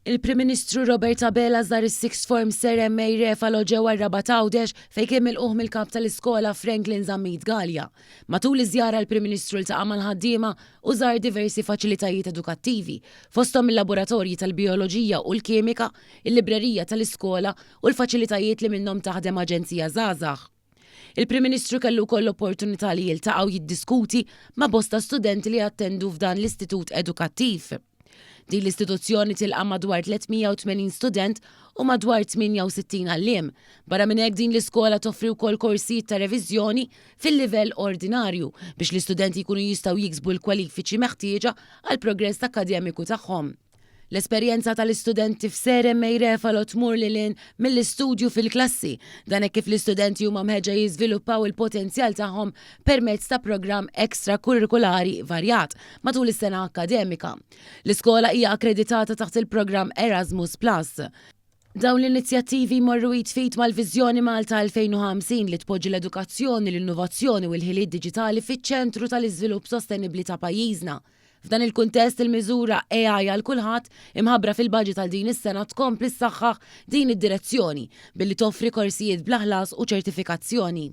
Il-Prim Ministru Robert Abela żar is-Sixth Form Sir MA Refalo ġewwa r-Rabat Għawdex fejn kien milqugħ mill-Kap tal-Iskola Franklin Zammit Galea. Matul iż-żjara l-Prim Ministru ltaqa' mal-ħaddiema u żar diversi faċilitajiet edukattivi, fosthom il-laboratorji tal-bijoloġija u l-kimika, il-librerija tal-iskola u l-faċilitajiet li minnhom taħdem Aġenzija Żgħażagħ. Il-Prim Ministru kellu wkoll l-opportunità li jiltaqa' u jiddiskuti ma' bosta studenti li jattendu f'dan l-istitut edukattiv. Din l-istituzzjoni tilqa' madwar 380 student u madwar 68 għalliem. Barra minn hekk din l-iskola toffri wkoll korsijiet ta' reviżjoni fil-livell ordinarju biex l-istudenti jkunu jistgħu jiksbu l-kwalifiċi meħtieġa għall-progress akkademiku tagħhom. L-esperjenza tal-istudenti f'Sere Mejrefalo tmur lil hinn mill-istudju fil-klassi. Dan hekk kif l-istudenti huma mħeġġa jiżviluppaw il-potenzjal tagħhom permezz ta' programm extrakurrikulari varjat matul is-sena akkademika. L-iskola hija akkreditata taħt il-programm Erasmus Plus. Dawn l-inizjattivi jmorru id f'id mal-Viżjoni Malta 2050 li tpoġġi l-edukazzjoni, l-innovazzjoni u l-ħiliet diġitali fiċ-ċentru tal-iżvilupp sostenibbli ta' pajjiżna. F'dan il-kuntest, il-miżura AI għal kulħadd, imħabbra fil-baġit għal din is-sena tkompli ssaħħaħ din id-direzzjoni billi toffri korsijiet bla ħlas u ċertifikazzjoni.